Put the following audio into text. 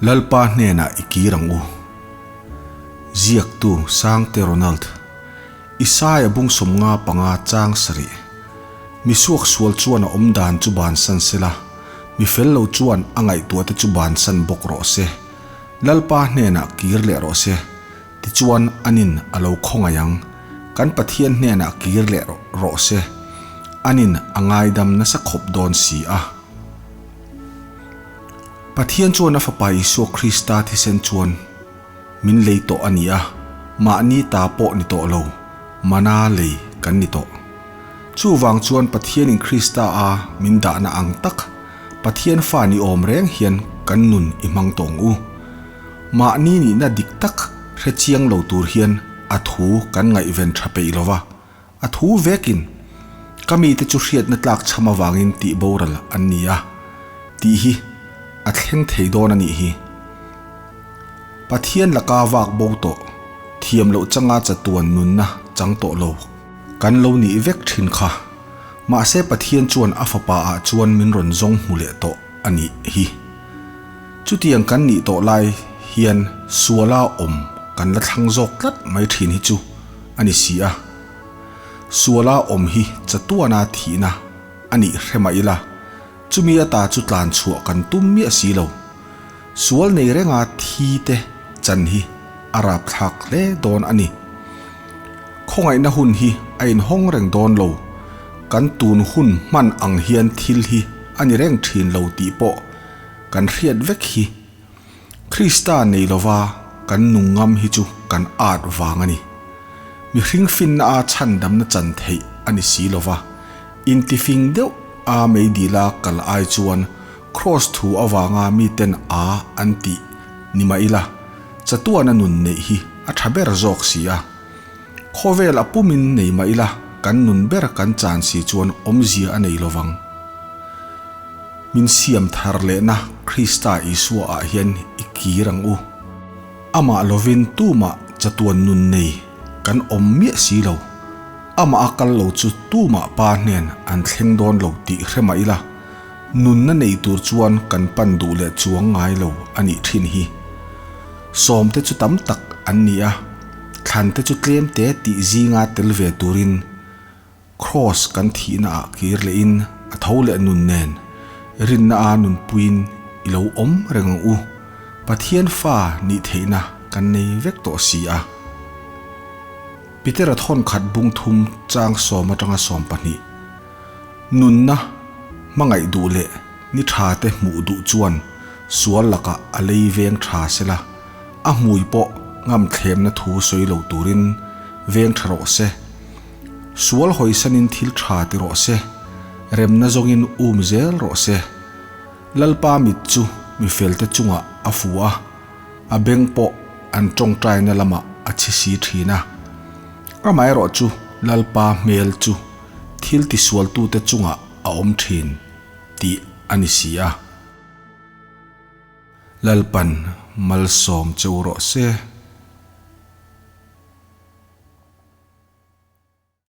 Lalpa hnenah i kir ang u. Ziaktu Sangte Ronald, Isaia bung 55 chang sarih. Mi suak sual chuan a awm dan chu bansan sela, mi fel lo chuan a ngaihtuahte chu bansan bawk rawh se. Lalpa hnenah kir leh rawh se, tichuan anin a lo khawngaih ang. Kan Pathian hnenah kir leh rawh se, anin a ngaidam nasa khawp dawn si a. Pathian chuan a Fapa Isua Krista thisen chuan min lei tawh a ni a, mahni ta pawh ni tawh lo, mana lei kan ni tawh. Chuvang chuan Pathianin Krista a min dahna ang tak, Pathian fa ni awm reng hian kan nun i hmang tawh ang u. Mahni nihna dik tak hre chiang lo tur hian a thu kan ngaihven tha peih lo va, A thu vekin, Ka mite chu hriatna tlak chham avangin tih boral an ni a, tih hi a thleng thei dawn a nih hi. Pathian laka vak bo tawh, thiam loh changa chatuan nunna chang tawh lo kan lo nih vek thin kha. Mahse Pathian chuan a fapa ah chuan min rawn zawng hmu leh tawh a nih hi. Chutiang kan nih tawh lai hian suala awm kan la thlang zawk tlat mai thin hi chu a ni si a. Suala awm hi chatuana thihna a nih hre mah ila, chumi ata chu tlan chhuah kan tum miah si lo. Sual nei renga thi te chan hi a rapthlak hle dawn a ni. Khawngaihna hun hi a inhawng reng dawn lo, kan tun hun hman ang hian thil hi a ni reng thin lo tih pawh kan hriat vek hi. Krista nei lova kan nung ngam hi chu kan at vang a ni. Mihring finna a chhandamna chan theih a ni si lova, intifing deuh a meidila kal ai chuan Kraws thu avanga miten a an tih ni mah ila, chatuana nun neih hi a tha ber zawk si a. Khawvel a pumin nei mah ila kan nun ber kan chan si chuan awmzia a nei lovang. Min siam thar lehna Krista Isua ah hian i kir ang u. Amah lovin tumah chatuan nun nei kan awm miah si lo. Amah a kal lo chu tumah Pa hnen an thleng dawn lo tih hre mah ila, nunna nei tur chuan kan pan duh leh chuang ngai lo a nih thin hi. Sawmte chu tam tak an ni a, thlante chu tlemte tih zinga tel ve turin, Kraws kan thihna ah kir leh in a tho leh nun nen rinna a nunpuiin i lo awm reng ang u, Pathian fa nih theihna kan nei vek tawh si a. Petera thawn khat bung thum chang sawm atanga 12 Nunna hmangaih duh leh ni tha te hmuh duh chuan sual lakah a lei veng tha sela, a hmui pawh ngam thlemna thu sawi lo turin veng tha rawh se. Sual hawisanin thil tha ti rawh se, remna zawngin um zel rawh se. Lalpa mit chu mi felte chungah a fu a, a beng pawh an tawngtaina lamah a chhi si thin a. Amaherawh chu Lalpa hmel chu thil tisualtute chungah a awm thin tih a ni si a. Lalpan malsawm che u rawh se.